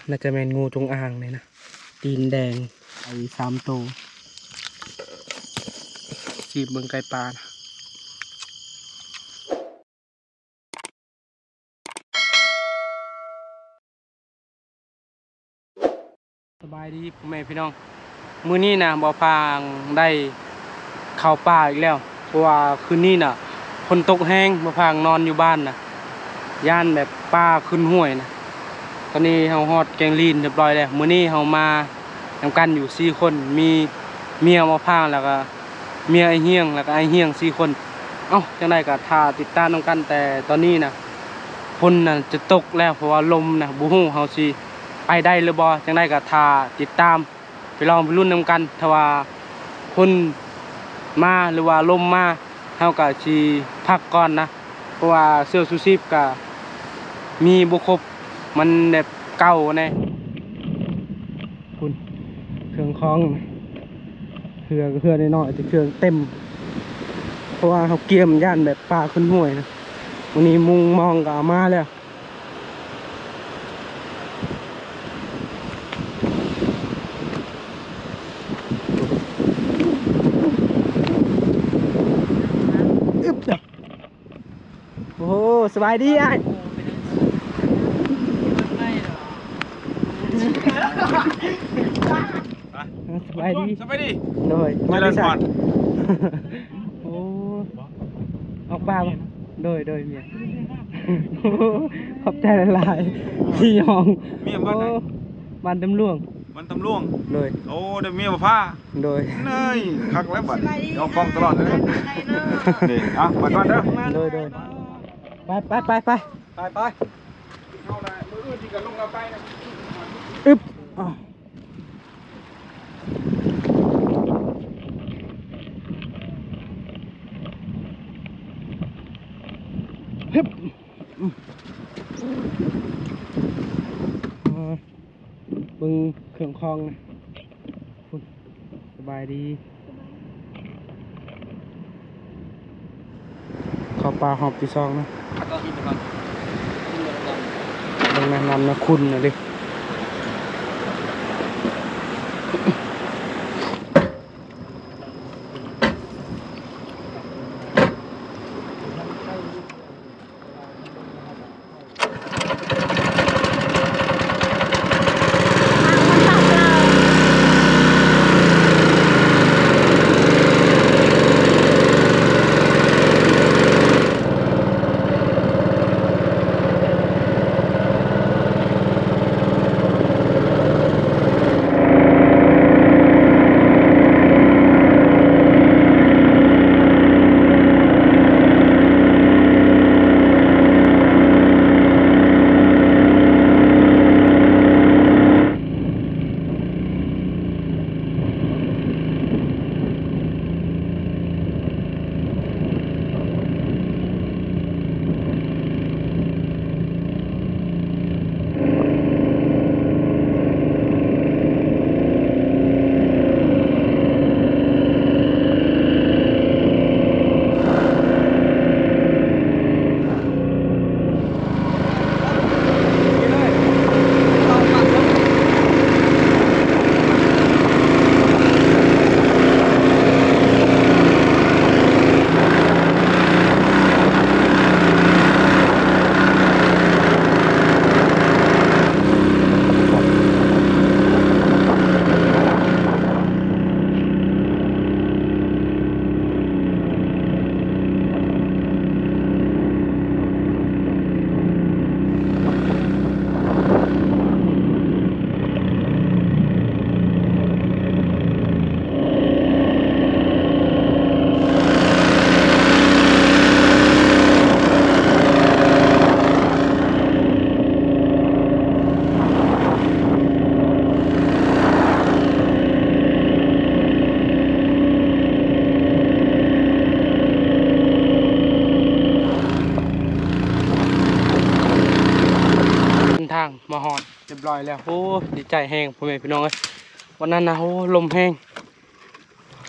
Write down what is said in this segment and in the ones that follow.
ໜ້າຈະແມ່ນງູຈົງອາງນີ້ນະ ຕີນແດງ ໄອສາມໂຕ. ຊີມເບິ່ງໄກ່ປ່ານະ. ສະບາຍດີພໍ່ແມ່ພີ່ນ້ອງ, ມື້ນີ້ນະ ບ່າວພາງໄດ້ເຂົ້າປ່າອີກແລ້ວ ເພາະວ່າຄືນນີ້ນະ ຝົນຕົກແຮງ, ບ່າວພາງນອນຢູ່ບ້ານນະ ຢ້ານແບບປ່າຂຶ້ນຫ້ວຍນະ. ຕອນນີ້ເຮົາຮອດແກ້ງລີນຮຽບຮ້ອຍແລ້ວ. ມື້ນີ້ເຮົາມານຳກັນຢູ່ສີ່ຄົນ, ມີເມຍບ່າວພາງ ແລ້ວກະເມຍອ້າຍຮຽງ ແລ້ວກະອ້າຍຮຽງ ສີ່ຄົນ. ເອົ້າ ຈັ່ງໃດກະຖ້າຕິດຕາມນຳກັນ, ແຕ່ຕອນນີ້ນະ ຝົນນະຈະຕົກແລ້ວ ເພາະວ່າລົມນະ ບໍ່ຮູ້ເຮົາຊິໄປໄດ້ຫຼືບໍ່. ຈັ່ງໃດກະຖ້າຕິດຕາມ ໄປລອງໄປລຸ້ນນຳກັນ. ຖ້າວ່າຝົນມາ ຫຼືວ່າລົມມາ ເຮົາກະຊິພັກກ່ອນນະ, ເພາະວ່າເສື້ອຊູຊີບກະມີບໍ່ຄົບ, ມັນແບບເກົ່າແດ່. ພຸ້ນ ເຄື່ອງຂອງ ເຮືອກະເຮືອນ້ອຍໆ ແຕ່ເຄື່ອງເຕັມ ເພາະວ່າເຮົາກຽມຢ້ານແບບປ່າຂຶ້ນຫ້ວຍນະ. ມື້ນີ້ມຸງມອງກະເອົາມາແລ້ວ. ອຶບ ໂອ້ໂຫ ສະບາຍດີອ້າຍ. ສະບາຍດີ ສະບາຍດີ. ໂດຍ ມາແຕ່ໃສ? ໂອ້ ອອກປ່າບໍ່? ໂດຍ ໂດຍ ເມຍ. ໂອ້ ຂອບໃຈຫຼາຍໆ ທີ່ຍອງ. ເມຍບ້ານໃດ? ໂອ້ ບ້ານຕຳຫຼວງ. ບ້ານຕຳຫຼວງ? ໂດຍ. ໂອ້ ໄດ້ເມຍບໍ່ພາ. ໂດຍ. ເນີຍ ຄັກແລ້ວບັດນີ້ ຍອງກ້ອງຕະຫຼອດເລີຍ. ນີ້ ເອົາ ໄປກ່ອນເດີ. ໂດຍ ໂດຍ. ໄປ ໄປ ໄປ ໄປ ໄປ ໄປ. ອຶບ ອ້າວ ຮຶບ ອືມ ເບິ່ງເຄື່ອງຂອງນະ. ພຸ້ນ ສະບາຍດີ. ເຂົ້າປ່າຮອບທີສອງນະ. ເບິ່ງນະ ນ້ຳນະຂຸ່ນນະເດ້. ເດີນທາງມາຮອດຮຽບຮ້ອຍແລ້ວ. ໂອ້ ດີໃຈແຮງພໍ່ແມ່ພີ່ນ້ອງເອີຍ. ວັນນັ້ນນະ ໂອ້ ລົມແຮງ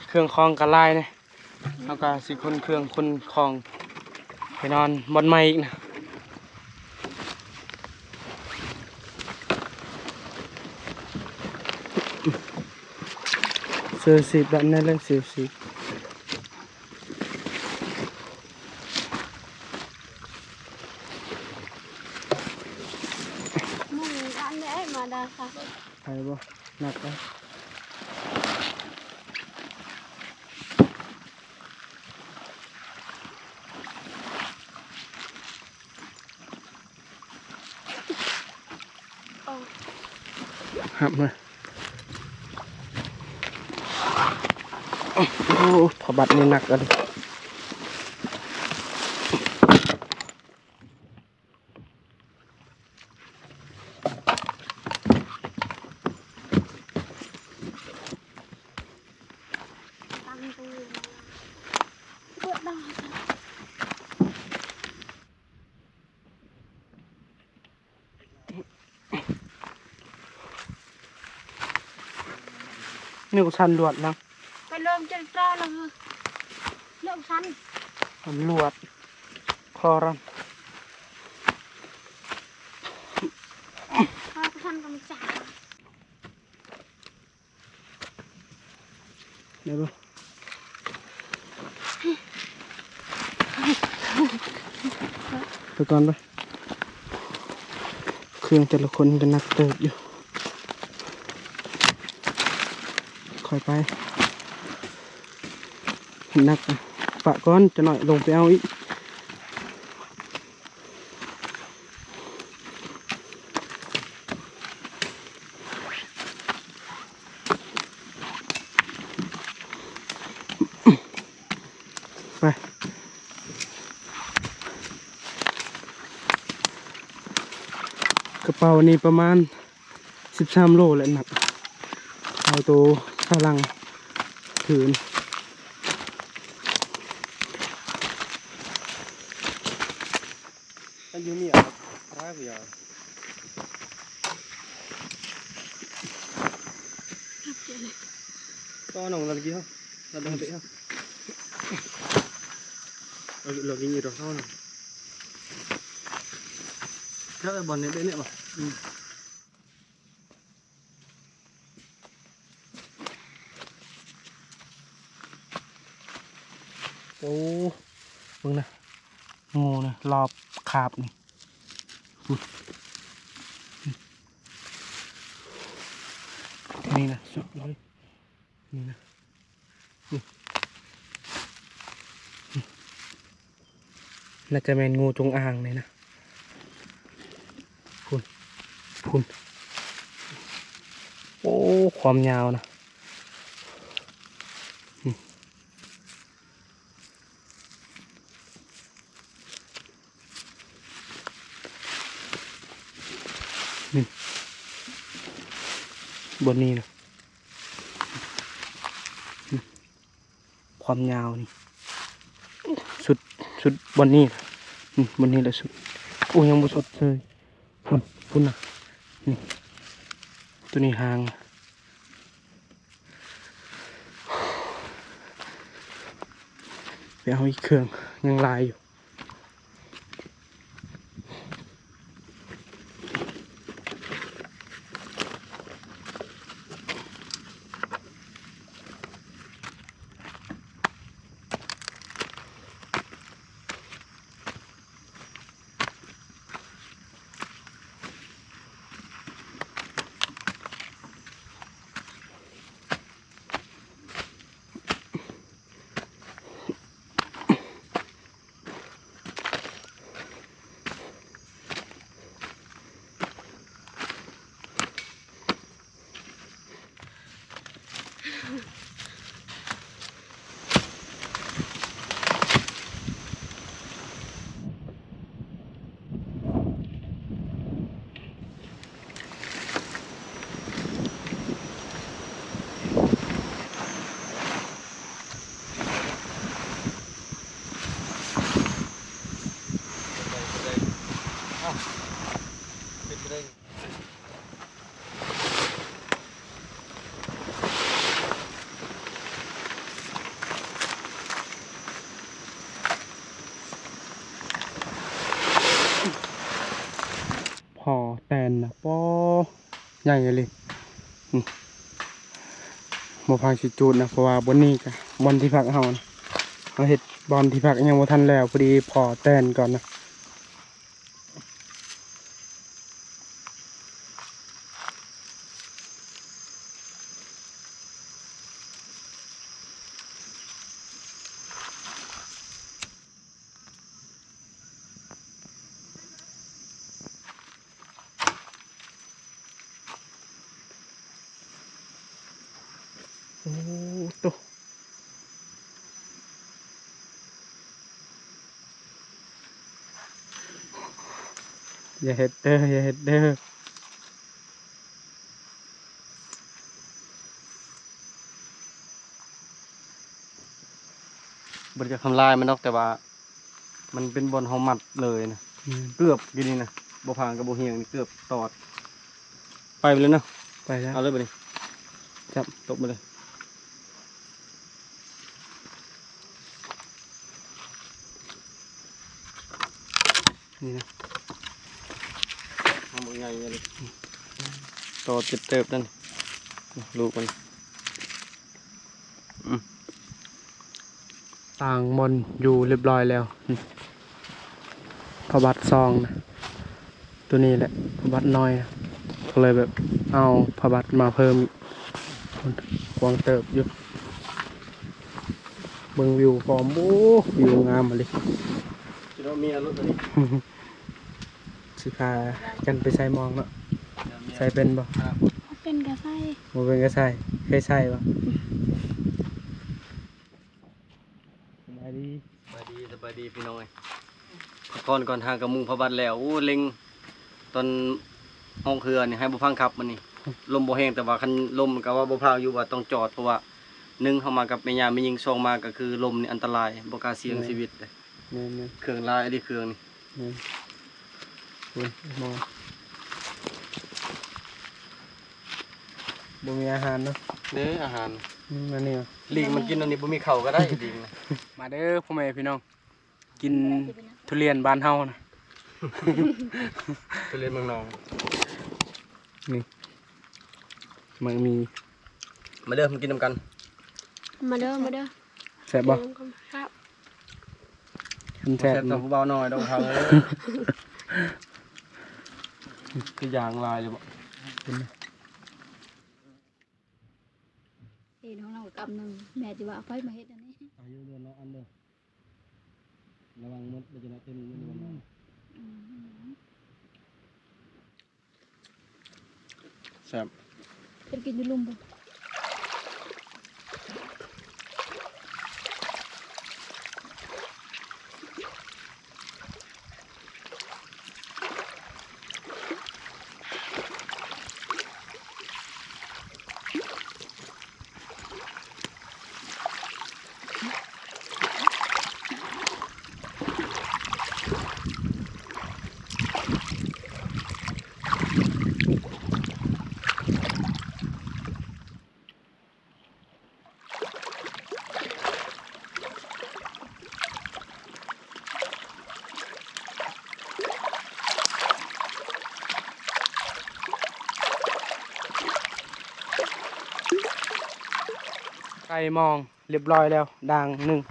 ເຄື່ອງຂອງກະຫຼາຍເດ້. ເຮົາກະຊິຂົນເຄື່ອງຂົນຂອງໄປນອນບ່ອນໃໝ່ອີກນະ. ເອີ ສີບແບບນັ້ນເລີຍ ສີບ ສີບ. ໝູອັນໃດມາດາຄະ ໄປບໍ່? ໜັກເດ້. ຮັບມາ. ໂອ້ ຜ້າບັດນີ້ໜັກອີ່ຫຼີ. ນິ້ວສັ່ນລວດນະ ໄປເລີ່ມຈັດຕາລະເຮີ ເລີ່ມສັ່ນ ມັນລວດ ຄໍຣັນ ຄໍຣັນກຳຈັດ. ໄດ້ບໍ່? ໄປກ່ອນໄປ. ເຄື່ອງແຕ່ລະຄົນກໍໜັກເຕີບຢູ່. ຄ່ອຍໄປ. ໜັກ. ປະກ່ອນ, ຈັກໜ້ອຍລົງໄປເອົາອີກ. ໄປ ກະເປົານີ້ປະມານສິບສາມໂລແຫຼະ ໜັກ ເອົາໂຕສາຫຼັງຖື. ອັນຢູ່ມີອະໄລ ຕໍ່ນ້ອງລະກິເຮົາ ລະດັງເຕະເຮົາ ລະກິນີ້ດອກເຮົານະ ເຈົ້າໄອ້ບອນນີ້ເດ້ເນາະ. ໂອ້ ເບິ່ງນະ ງູນະ ລອບຄາບນີ້ ພຸ້ນ ນີ້ນະ ສຸດເລີຍ ນີ້ນະ. ໜ້າຈະແມ່ນງູຈົງອາງນີ້ນະ ພຸ້ນ ພຸ້ນ ໂອ້ ຄວາມຍາວນະ ນີ້ ບ່ອນນີ້ນະ. ຄວາມຍາວນີ້ ສຸດ ສຸດບ່ອນນີ້ ອືມ ບ່ອນນີ້ແຫຼະສຸດ. ໂອ້ ຍັງບໍ່ສຸດເລີຍ ພຸ້ນ ພຸ້ນນະ ນີ້ ໂຕນີ້ຫາງ. ໄປເອົາອີກເຄື່ອງ ຍັງຫຼາຍຢູ່. ພໍແຕນນະ ປໍໃຫຍ່ອີ່ຫຼີ ອືມ ບໍ່ພາງຊິຈູດນະ ເພາະວ່າບ່ອນນີ້ກະບ່ອນທີ່ພັກເຮົານະ ເຮົາເຮັດບ່ອນທີ່ພັກຍັງບໍ່ທັນແລ້ວ ພໍດີພໍແຕ່ນກ່ອນນະ. ໂອ້ໂຕ ຢ່າເຮັດເດີ ຢ່າເຮັດເດີ. ບໍ່ໄດ້ຢາກທຳລາຍມັນດອກ ແຕ່ວ່າມັນເປັນບ່ອນເຮົາມັດເລີຍນະ. ອືມ ເກືອບຢູ່ນີ້ນະ ບໍ່ພາງກັບບໍ່ຮຽງນີ້ເກືອບຕອດ. ໄປໄປເລີຍເນາະ ໄປແລ້ວ ເອົາເລີຍບັດນີ້ ຈັບ ຕົບມາເລີຍ. ນີ້ນະ ຫາໝາກໃຫຍ່ເລີຍ ໂຕເຕັບເຕີບນັ້ນ ລູກມັນ ອືມ ຕ່າງບ່ອນຢູ່ຮຽບຮ້ອຍແລ້ວ ພະບັດຊອງນະ. ໂຕນີ້ແຫຼະພະບັດນ້ອຍນະ ກໍເລີຍແບບເອົາພະບັດມາເພີ່ມອີກ ກວ້າງເຕີບຢູ່. ເບິ່ງວິວພ້ອມ ໂອ້ ວິວງາມອີ່ຫຼີ. ຊິເນາະ ເມຍລົດອັນນີ້ ຊິພາກັນໄປໃສ່ມອງເນາະ. ໃສ່ເປັນບໍ່? ເປັນກະໃສ່ ບໍ່ເປັນກະໃສ່. ເຄີຍໃສ່ບໍ່? ສະບາຍດີ ສະບາຍດີ ສະບາຍດີພີ່ນ້ອງເອີຍ. ພັກຜ່ອນກ່ອນ ຫາກະມຸງພະບັດແລ້ວ. ໂອ້ ເລັ່ງຕອນອອກເຮືອນີ້ໃຫ້ບໍ່ພາງຂັບມື້ນີ້ ລົມບໍ່ແຮງ ແຕ່ວ່າຄັນລົມກະວ່າບໍ່ພາງຢູ່ວ່າຕ້ອງຈອດ ເພາະວ່າໜຶ່ງເຮົາມາກັບແມ່ຍ່າແມ່ຍິງ ສອງມາກະຄືລົມນີ້ອັນຕະລາຍ ບໍ່ກ້າສ່ຽງຊີວິດເດ້. ແມ່ນໆ ເຄື່ອງຫຼາຍອີ່ຫຼີເຄື່ອງນີ້. ແມ່ນ ໂອ້ຍ ມອງ ບໍ່ມີອາຫານເນາະ. ເດ້ອາຫານ ອືມ ອັນນີ້ຫວາ ລີງມັນກິນອັນນີ້ ບໍ່ມີເຂົ້າກະໄດ້ລີງນະ. ມາເດີພໍ່ແມ່ພີ່ນ້ອງ ກິນທຸລຽນບ້ານເຮົານະ ທຸລຽນເມືອງນອງ. ນີ້ ມັນມີ ມາເດີ ມາກິນນຳກັນ. ມາເດີ ມາເດີ. ແຊບບໍ່? ແຊບ ຄັນແຊບ ບໍ່ແຊບເທົ່າຜູ້ບ່າວນ້ອຍດອກເຮົາເອີຍ. ຄືຢ່າງຫຼາຍເລີຍບໍ່? ເຮັດຂອງເຮົາກຳໜຶ່ງ ແມ່ຊິວ່າເອົາໃຜມາເຮັດອັນນີ້. ອາຍຸເດືອນລະອັນເດີ ລະວັງໝົດ ບໍ່ຈະໄດ້ເຕັມຢູ່ເດືອນລະ. ອືມ ແຊບ ເປັນກິນຢູ່ລຸ່ມພຸ້ນ. ໄກ່ມອງ ຮຽບຮ້ອຍແລ້ວດ່າງໜຶ່ງ.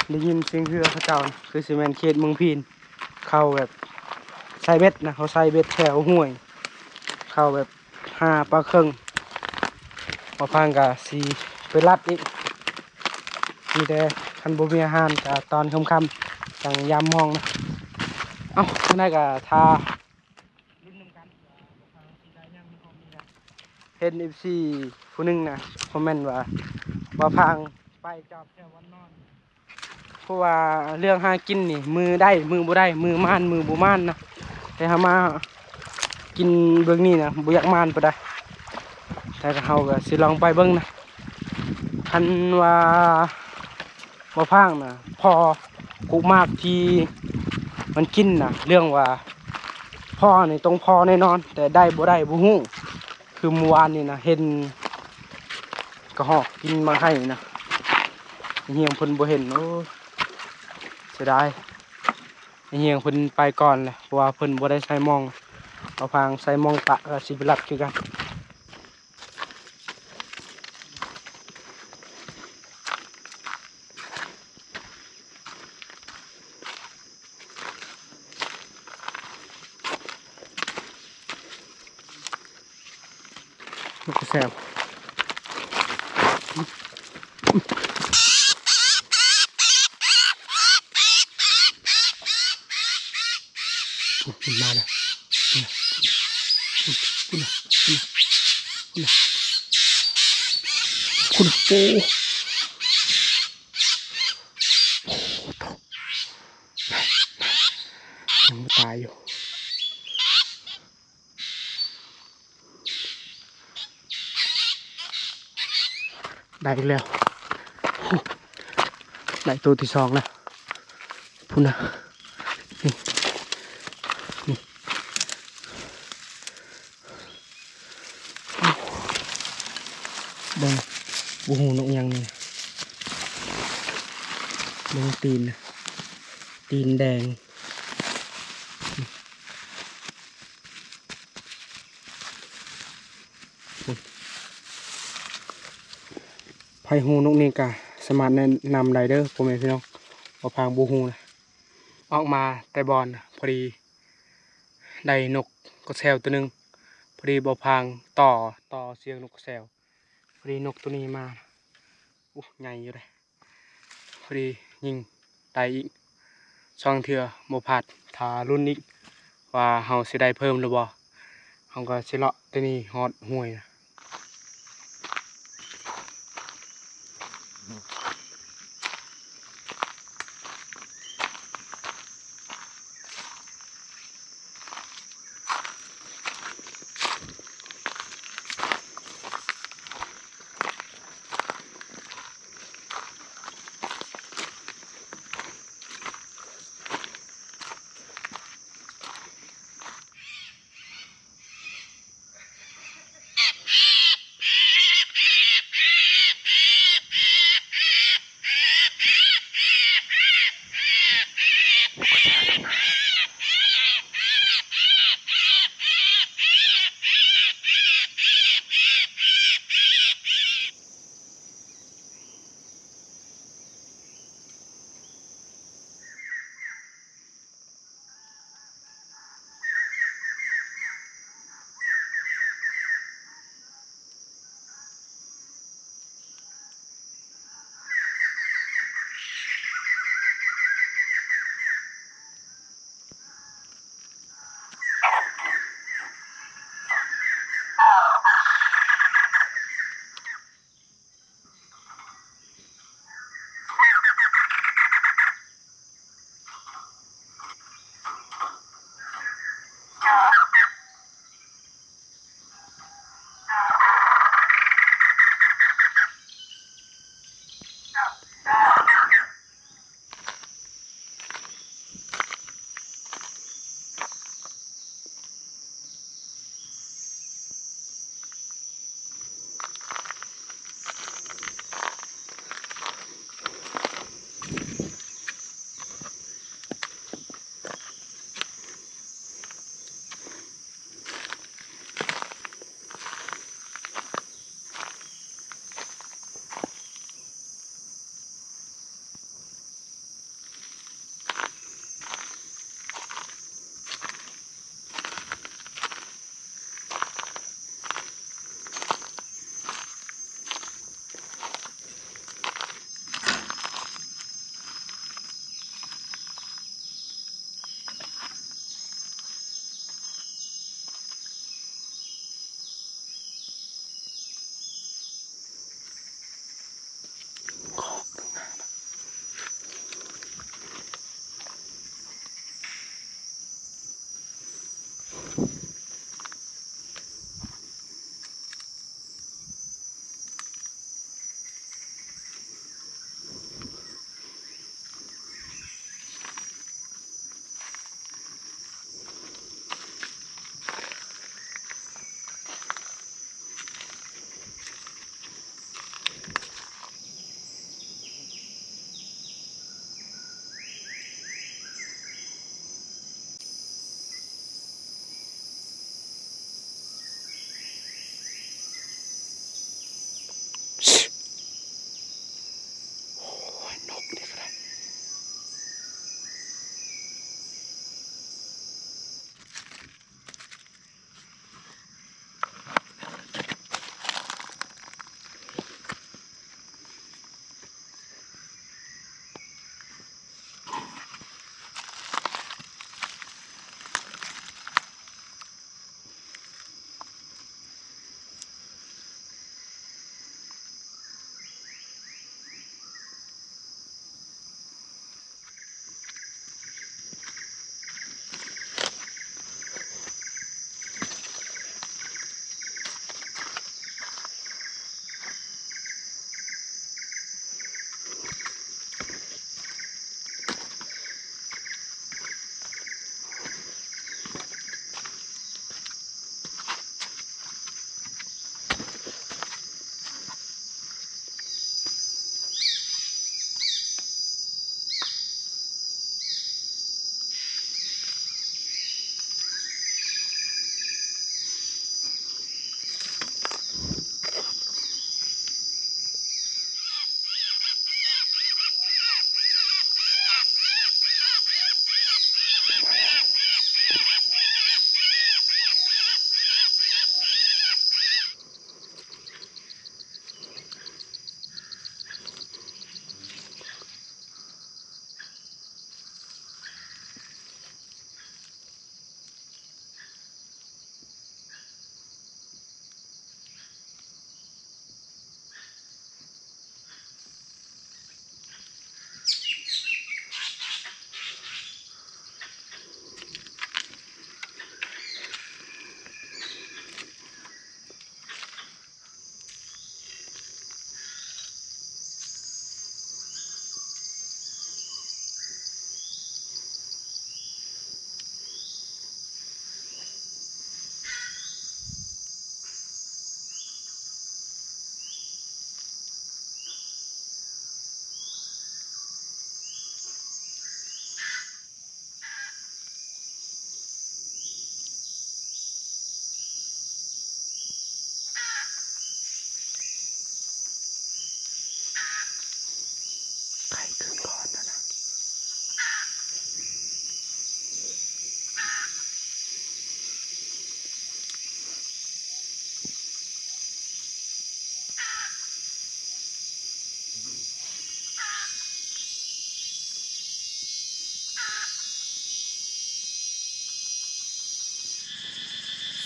ໄດ້ຍິນສຽງເຮືອເຂົາເຈົ້ານະ ຄືຊິແມ່ນເຂດເມືອງພີນ ເຂົາແບບໃສ່ເບັດນະ ເຂົາໃສ່ເບັດແຖວຫ້ວຍ ເຂົາແບບຫາປາເຄິງ. ບ່າວພາງກະຊິໄປລັດອີກ ມີແຕ່ຄັນບໍ່ມີອາຫານກະຕອນຄ່ຳໆ ຈັ່ງຍາມມອງນະ. ເອົ້າ ຈັ່ງໃດກະຖ້າ ລຸ້ນນຳກັນວ່າບ່າວພາງຊິໄດ້ຫຍັງ ຫຼືບໍ່ມີຫຍັງ. ເຫັນເອັຟຊີຜູ້ໜຶ່ງນະ ຄອມເມັນວ່າ ບ່າວພາງໄປຈອບແຖວວັນນອນ ເພາະວ່າເລື່ອງຫາກິນນີ້ ມື້ໄດ້ມື້ບໍ່ໄດ້ ມື້ມານມື້ບໍ່ມານນະ. ແຕ່ເຮົາມາກິນເບິ່ງນີ້ນະ ບໍ່ຢາກມານປານໃດ ແຕ່ເຮົາກະຊິລອງໄປເບິ່ງນະ. ຄັນວ່າ ບໍ່ພາງນະ ພໍ້ກຸມາກທີ່ມັນກິນນະ ເລື່ອງວ່າພໍ້ນີ້ຕ້ອງພໍ້ແນ່ນອນ ແຕ່ໄດ້ບໍ່ໄດ້ບໍ່ຮູ້. ຄືມື້ວານນີ້ນະ ເຫັນກະຮອກກິນໝາກໄຮ່ນະ ຮຽງເພິ່ນບໍ່ເຫັນ. ໂອ້ຍ ເສຍດາຍ ຮຽງເພິ່ນໄປກ່ອນແຫຼະ ເພາະວ່າເພິ່ນບໍ່ໄດ້ໃສ່ມອງ. ບ່າວພາງໃສ່ມອງປະ ກະຊິໄປລັດຄືກັນ. ນົກກະແຊວ ມັນມາແລ້ວ ພຸ້ນນະ ພຸ້ນນະ ພຸ້ນນະ ໂອ້ ໂອ້ ຍັງບໍ່ຕາຍຢູ່. ໄດ້ອີກແລ້ວ ໄດ້ໂຕທີສອງແລ້ວ ພຸ້ນນະ ນີ້ ນີ້ ເບິ່ງ ບໍ່ຮູ້ນົກຫຍັງນີ້ ເບິ່ງຕີນ ຕີນແດງ. ໃຜຮູ້ນົກນີ້ກະສາມາດແນະນຳໄດ້ເດີພໍ່ແມ່ພີ່ນ້ອງ ບໍ່ພາງບໍ່ຮູ້ນະ ອອກມາແຕ່ບ່ອນພໍດີໄດ້ນົກກະແຊວໂຕໜຶ່ງ ພໍດີບໍ່ພາງຕໍ່ ຕໍ່ສຽງນົກກະແຊວ ພໍດີນົກໂຕນີ້ມາ ໂອ້ ໃຫຍ່ຢູ່ເດ້. ພໍດີຍິງໄດ້ອີກສອງເທື່ອບໍ່ພາດ ຖ້າລຸ້ນອີກວ່າເຮົາຊິໄດ້ເພີ່ມຫຼືບໍ່ ເຮົາກໍຊິເລາະແຕ່ນີ້ຮອດຫ້ວຍ.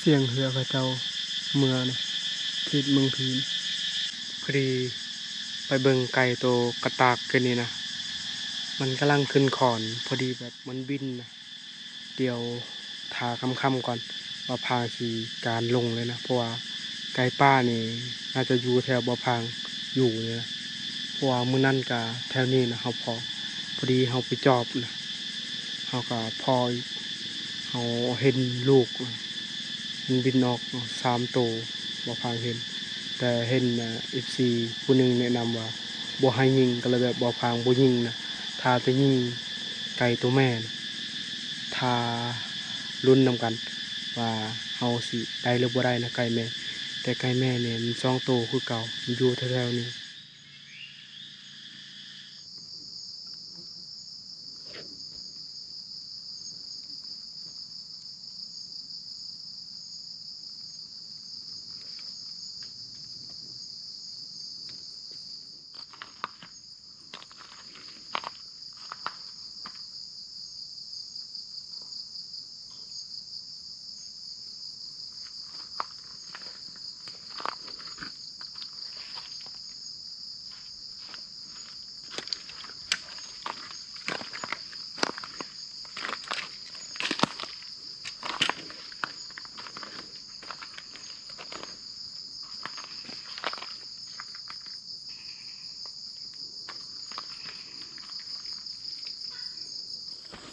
ສຽງເຮືອເຂົາເຈົ້າເມືອນະ ເຂດເມືອງພີນ. ພໍດີໄປເບິ່ງໄກ່ໂຕກະຕາກຄືນນີ້ນະ ມັນກຳລັງຂຶ້ນຄອນ ພໍດີແບບມັນບິນນະ. ດຽວຖ້າຄ່ຳໆກ່ອນ ບ່າວພາງຊິການລົງເລີຍນະ ເພາະວ່າໄກ່ປ່ານີ້ໜ້າຈະຢູ່ແຖວບ່າວພາງຢູ່ນີ້ນະ ເພາະວ່າມື້ນັ້ນກະແຖວນີ້ນະ ເຮົາພໍ ພໍດີເຮົາໄປຈອບນະ ເຮົາກະພໍອີກ ເຮົາເຫັນລູກ ມັນບິນອອກສາມໂຕ ບ່າວພາງເຫັນ ແຕ່ເຫັນ ເອັຟຊີ ຜູ້ໜຶ່ງແນະນຳວ່າບໍ່ໃຫ້ຍິງ ກໍເລີຍແບບບ່າວພາງບໍ່ຍິງນະ ຖ້າແຕ່ຍິງໄກ່ໂຕແມ່ນະ ຖ້າລຸ້ນນຳກັນວ່າເຮົາຊິໄດ້ຫຼືບໍ່ໄດ້ນະ ໄກ່ແມ່ ແຕ່ໄກ່ແມ່ນີ້ມັນສອງໂຕຄືເກົ່າ ມັນຢູ່ແຖວໆນີ້.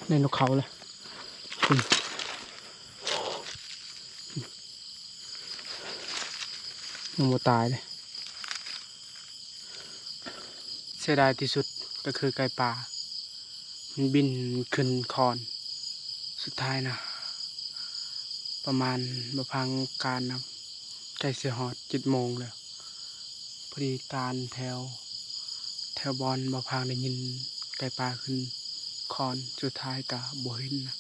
ໄດ້ນົກເຂົາແລ້ວ ຍັງບໍ່ຕາຍເດ້. ເສຍດາຍທີ່ສຸດກໍຄືໄກ່ປ່າ ມັນບິນຂຶ້ນຄອນ. ສຸດທ້າຍນະ ປະມານບ່າວພາງການນະ ໃກ້ຊິຮອດເຈັດໂມງແລ້ວ ພໍດີຕານແຖວ ແຖວບ່ອນບ່າວພາງໄດ້ຍິນໄກ່ປ່າຂຶ້ນຄອນ ສຸດທ້າຍກະບໍ່ເຫັນນະ.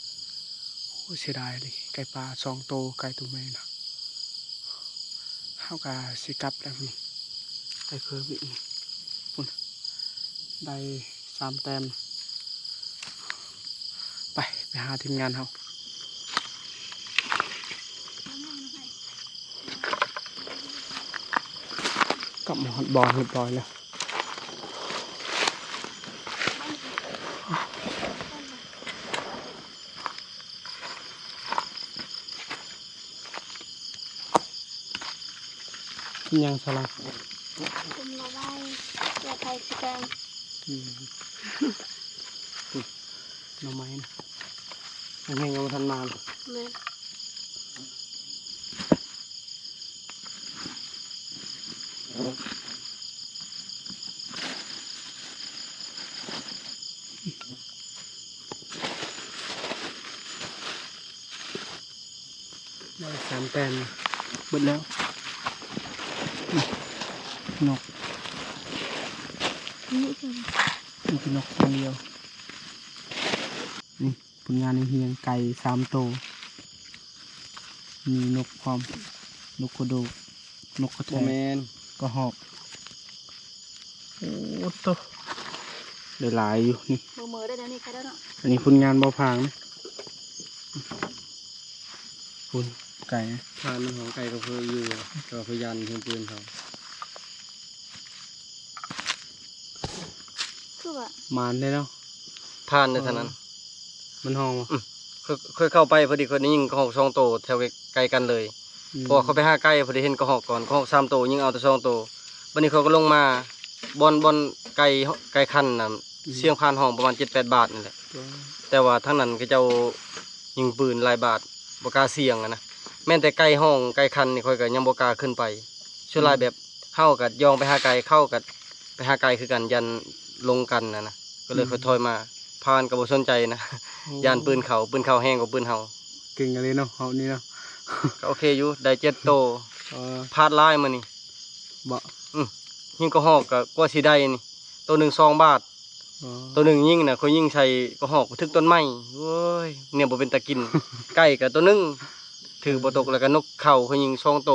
ໂອ້ ເສຍດາຍເລີຍ ໄກ່ປ່າສອງໂຕ ໄກ່ໂຕແມ່ນະ. ເຮົາກະຊິກັບແລ້ວນີ້ ໄດ້ເພີ່ມອີກນີ້ ພຸ້ນ ໄດ້ສາມແຕ້ມ. ໄປ ໄປຫາທີມງານເຮົາ ກັບມາຮອດບ່ອນຮຽບຮ້ອຍແລ້ວ. ກິນຫຍັງຊະລະ? ຕົ້ມໜໍ່ໄມ້ ແກງໄຂ່ສີແດງ. ອືມ ໜໍ່ໄມ້ນະ ຍັງ ຍັງບໍ່ທັນມາ. ແມ່ນ. ໄດ້ສາມແຕ້ມ ເບິດແລ້ວ. ນີ້ ນົກ ນີ້ຄື ນີ້ຄືນົກຢ່າງດຽວ ນີ້. ຜົນງານໃນຮຽງ ໄກ່ສາມໂຕ ມີນົກພ້ອມ ນົກກະໂດກ ນົກກະແທ ບໍ່ແມ່ນ ກະຮອກ. ໂອ້ໂຕ ໄດ້ຫຼາຍຢູ່ນີ້ ເໝີໆ ໄດ້ແນວນີ້ ໄຂ່ແລ້ວເນາະ. ອັນນີ້ຜົນງານບ່າວພາງນະ ພຸ້ນ ໄກ່ ທ່ານມັນຂອງໄກ່ກໍຄືຢູ່ ແຕ່ວ່າພະຍານຍິງປືນເຂົາ. ຄືວ່າ ໝານເດ້ເນາະ ທ່ານເດ້ ເອີ ທ່ານນັ້ນ ມັນຮ້ອງບໍ່? ອື ຂ້ອຍ ຂ້ອຍເຂົ້າໄປ ພໍດີຂ້ອຍໄດ້ຍິນກະຮອກສອງໂຕແຖວໃກ້ກັນເລີຍ. ອືມ ເພາະວ່າຂ້ອຍໄປຫາໄກ່ ພໍດີເຫັນກະຮອກກ່ອນ ກະຮອກສາມໂຕ ຍິງເອົາແຕ່ສອງໂຕ. ບັດນີ້ຂ້ອຍກໍລົງມາບ່ອນ ບ່ອນໄກ່ ໄກ່ຂັນນະ ອືມ ສຽງຜ່ານຮ້ອງປະມານເຈັດແປດບາດນີ້ແຫຼະ. ແຕ່ວ່າທາງນັ້ນເຂົາເຈົ້າຍິງປືນຫຼາຍບາດ ບໍ່ກ້າສ່ຽງຫັ້ນນະ. ແມ່ນແຕ່ໄກ່ຮ້ອງ ໄກ່ຂັນນີ້ ຂ້ອຍກໍຍັງບໍ່ກ້າຂຶ້ນໄປ. ສ່ວນຫຼາຍ ອືມ ແບບ ເຮົາກໍຍ່ອງໄປຫາໄກ່ ເຂົາກໍໄປຫາໄກ່ຄືກັນ ຢ້ານລົງກັນຫັ້ນນະ ກໍເລີຍ ອືມ ຄ່ອຍຖອຍມາ. ພານກໍບໍ່ສົນໃຈນະ ໂອ້ ຢ້ານປືນເຂົາ ປືນເຂົາແຮງກວ່າປືນເຮົາ. ເກັ່ງອີ່ຫຼີເນາະ ເຮົານີ້ເນາະ. ກໍໂອເຄຢູ່ ໄດ້ເຈັດໂຕ. ເອີ ພາດຫຼາຍມື້ນີ້ ບໍ່? ອື ຍິງກະຮອກກໍກວ່າຊິໄດ້ນີ້ ໂຕໜຶ່ງສອງບາດ. ອໍ ໂຕໜຶ່ງຍິງນະ ຂ້ອຍຍິງໃສ່ກະຮອກໄປຖືກຕົ້ນໄມ້. ໂອ້ຍ ແນວບໍ່ເປັນຕາກິນ. ໄກ່ກໍໂຕໜຶ່ງຖືກບໍ່ຕົກ ແລ້ວກໍນົກເຂົາ ຂ້ອຍຍິງສອງໂຕ.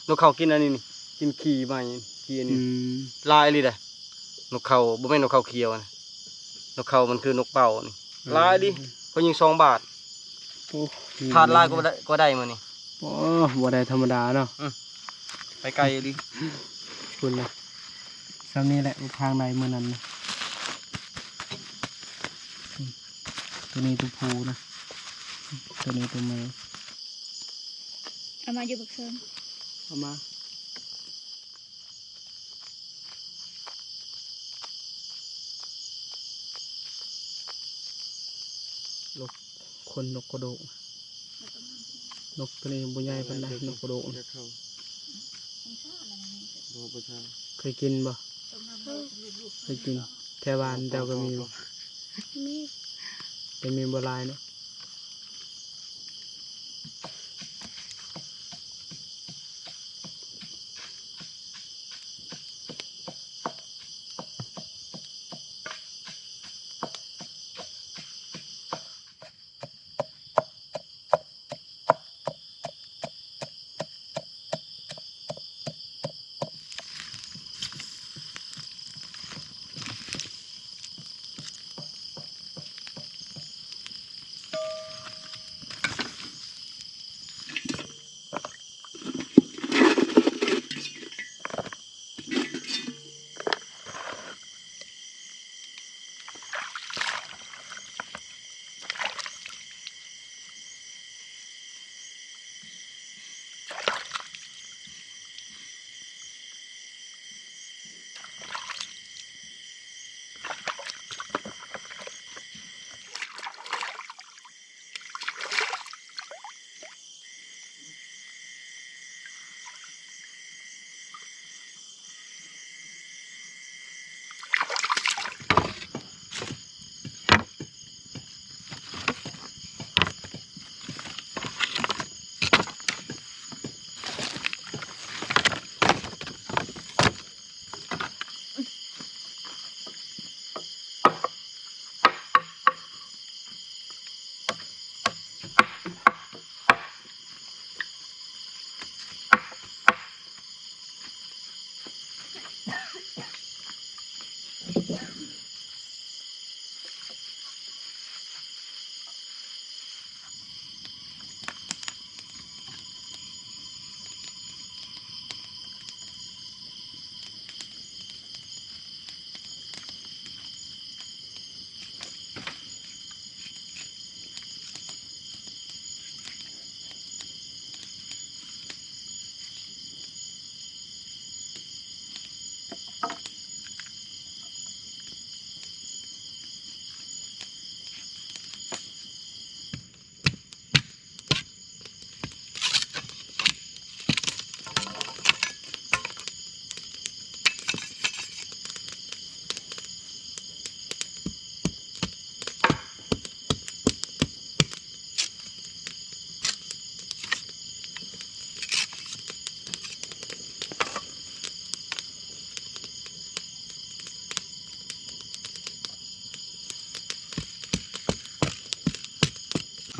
ນົກເຂົາກິນອັນນີ້ນີ້ ກິນຂີ້ໄມ້ ຂີ້ອັນນີ້. ອືມ ຫຼາຍອີ່ຫຼີເດ້. ນົກເຂົາ ບໍ່ແມ່ນນົກເຂົາຂຽວນະ ນົກເຂົາມັນຄືນົກເປົ້ານີ້. ເອີ ຫຼາຍອີ່ຫຼີ ຂ້ອຍຍິງສອງບາດ. ໂອ້ ພາດຫຼາຍກວ່າໄດ້ ກວ່າໄດ້ມື້ນີ້. ໂອ້ ບໍ່ໄດ້ທຳມະດາເນາະ ອື ໄປໄກອີ່ຫຼີ ພຸ້ນນະ ຊ່ຳນີ້ແຫຼະ ທາງໃດມື້ນັ້ນນະ ອື ໂຕນີ້ໂຕຜູ້ນະ ໂຕນີ້ໂຕແມ່ ເອົາມາຢູ່ບັກເຊີງ ເອົາມາ. ນົກ ຂົນນົກກະໂດກ ນົກໂຕນີ້ບໍ່ໃຫຍ່ປານໃດ ນົກກະໂດກ ເຄີຍກິນບໍ່? ເຄີຍກິນ ແຖວບ້ານເຈົ້າກໍມີບໍ່? ມີ ແຕ່ມີບໍ່ຫຼາຍເນາະ.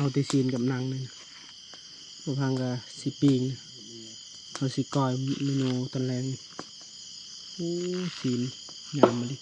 ເອົາແຕ່ຊີ້ນກັບໜັງນີ້ ບໍ່ພັງກະຊິປີ້ງ ເຮົາຊິກ້ອຍເມນູຕອນແລງ. ໂອ້ ຊີ້ນງາມມາດິ.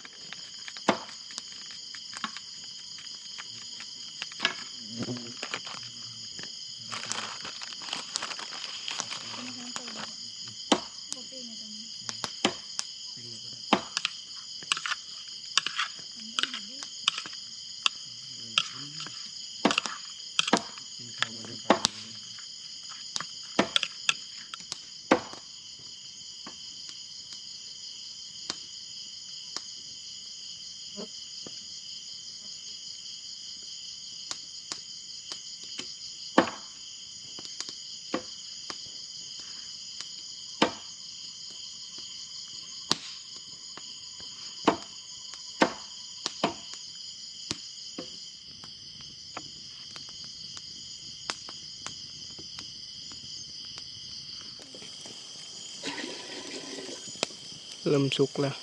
ເລີ່ມສຸກແລ້ວ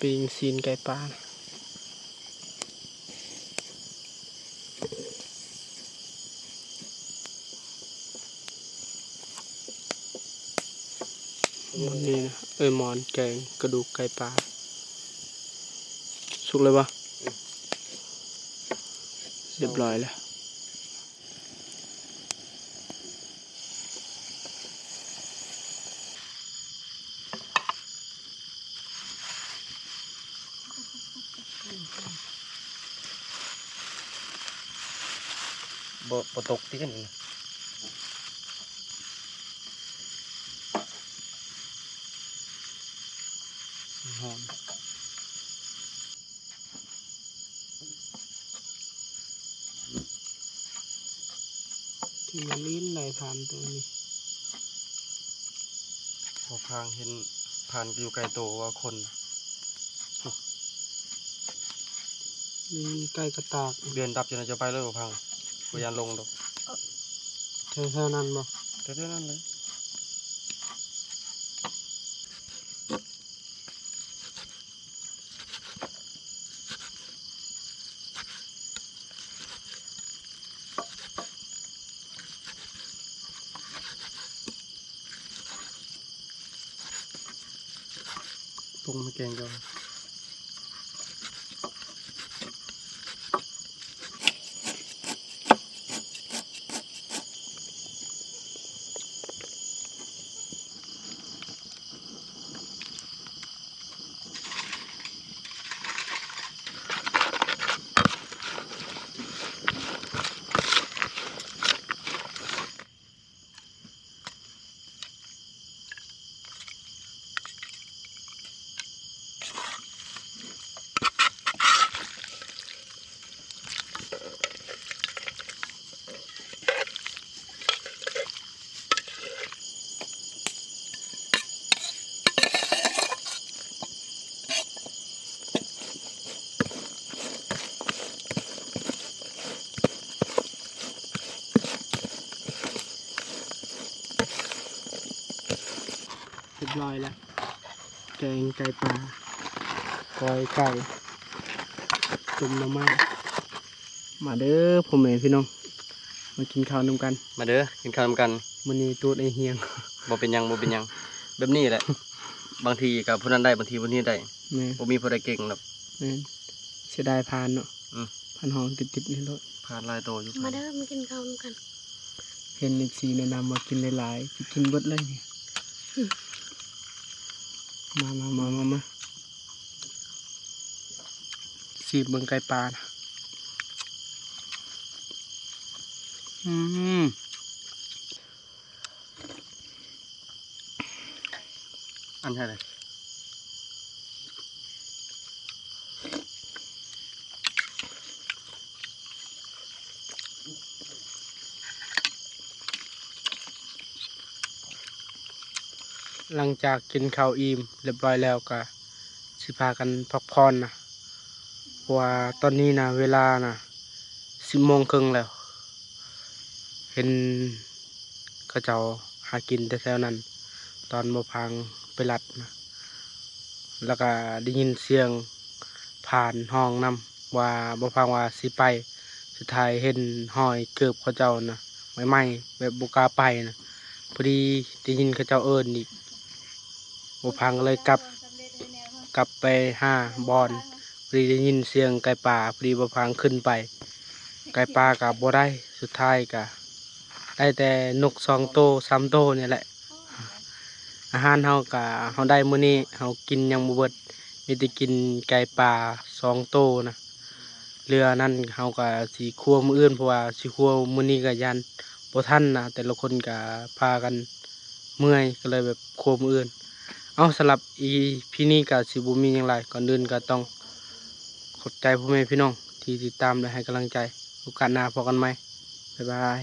ປີ້ງຊີ້ນໄກ່ປ່າ. ມື້ນີ້ນະ ເອີຍ ໝອນແກງກະດູກໄກ່ປ່າ ສຸກແລ້ວບໍ່? ຮຽບຮ້ອຍແລ້ວ. ບໍ່ ບໍ່ຕົກຕິອັນນີ້ນະ. ຫອມ. ທີ່ມາຫຼິ້ນໄດ້ຜ່ານຕົວນີ້. ບໍ່ພາງເຫັນຜ່ານຢູ່ໄກໂຕວ່າຄົນ. ນີ້ໄກ່ກະຕາກ. ເດືອນດັບຢູ່ໃນຈະໄປເລີຍບໍ່ພັງ, ບໍ່ຢ້ານລົງດອກ. ແຖວໆນັ້ນບໍ່? ແຖວໆນັ້ນເລີຍ. ປົງມາແກງກ່ອນ. ຮຽບຮ້ອຍແລ້ວ ແກງໄກ່ປ່າ ກ້ອຍໄກ່ ຕົ້ມໜໍ່ໄມ້. ມາເດີພໍ່ແມ່ພີ່ນ້ອງ ມາກິນເຂົ້ານຳກັນ. ມາເດີ ກິນເຂົ້ານຳກັນ. ມື້ນີ້ຕູດໄອ້ຮຽງ. ບໍ່ເປັນຫຍັງ ບໍ່ເປັນຫຍັງ ແບບນີ້ແຫຼະ. ບາງທີກໍຜູ້ນັ້ນໄດ້ ບາງທີຜູ້ນີ້ໄດ້. ແມ່ນ. ບໍ່ມີຜູ້ໃດເກັ່ງດອກ. ແມ່ນ. ເສຍດາຍພານເນາະ. ອືມ ພານຫ້ອງຕິດໆນີ້ໂລດ. ພານຫຼາຍໂຕຢູ່. ມາເດີ ມາກິນເຂົ້ານຳກັນ. ເຫັນເອັຟຊີແນະນຳວ່າກິນຫຼາຍໆ ຊິກິນເບິດເລີຍນີ້. ອືມ ມາ ມາ ມາ ມາ ມາ. ຊີມເບິ່ງໄກ່ປ່ານະ. ອືມ ອັນໃດ ຫຼັງຈາກກິນເຂົ້າອີ່ມຮຽບຮ້ອຍແລ້ວ ກະຊິພາກັນພັກຜ່ອນນະ ເພາະວ່າຕອນນີ້ນະ ເວລານະ ສິບໂມງເຄິ່ງແລ້ວ. ເຫັນເຂົາເຈົ້າຫາກິນແຖວໆນັ້ນ ຕອນບໍ່ພາງໄປລັດນະ ແລ້ວກະໄດ້ຍິນສຽງພານຮ້ອງນຳ ວ່າບໍ່ພາງວ່າຊິໄປ. ສຸດທ້າຍເຫັນຮອຍເກີບເຂົາເຈົ້ານະ ໄໝ້ໆ ແບບບໍ່ກ້າໄປນະ. ພໍດີໄດ້ຍິນເຂົາເຈົ້າເອີ້ນອີກ ບໍ່ພາງກໍເລີຍກັບ ກັບໄປຫາບ່ອນ. ພໍດີໄດ້ຍິນສຽງໄກ່ປ່າ ພໍດີບໍ່ພາງຂຶ້ນໄປ ໄກ່ປ່າກໍບໍ່ໄດ້. ສຸດທ້າຍກໍໄດ້ແຕ່ນົກສອງໂຕ ສາມໂຕນີ້ແຫຼະ. ອາຫານເຮົາກະ ເຮົາໄດ້ມື້ນີ້ ເຮົາກິນຍັງບໍ່ເບິດ ມີແຕ່ກິນໄກ່ປ່າສອງໂຕນະ. ເຫຼືອນັ້ນເຮົາກະຊິຄົວມື້ອື່ນ ເພາະວ່າຊິຄົວມື້ນີ້ກະຢ້ານບໍ່ທັນນະ ແຕ່ລະຄົນກະພາກັນເມື່ອຍ ກໍເລີຍແບບຄົວມື້ອື່ນ. ເອົາ ສຳລັບອີພີນີ້ກະຊິບໍ່ມີຫຍັງຫຼາຍ ກ່ອນອື່ນກະຕ້ອງຂອບໃຈພໍ່ແມ່ພີ່ນ້ອງທີ່ຕິດຕາມ ແລະ ໃຫ້ກຳລັງໃຈ. ໂອກາດໜ້າພໍ້ກັນໃໝ່ ບາຍບາຍ.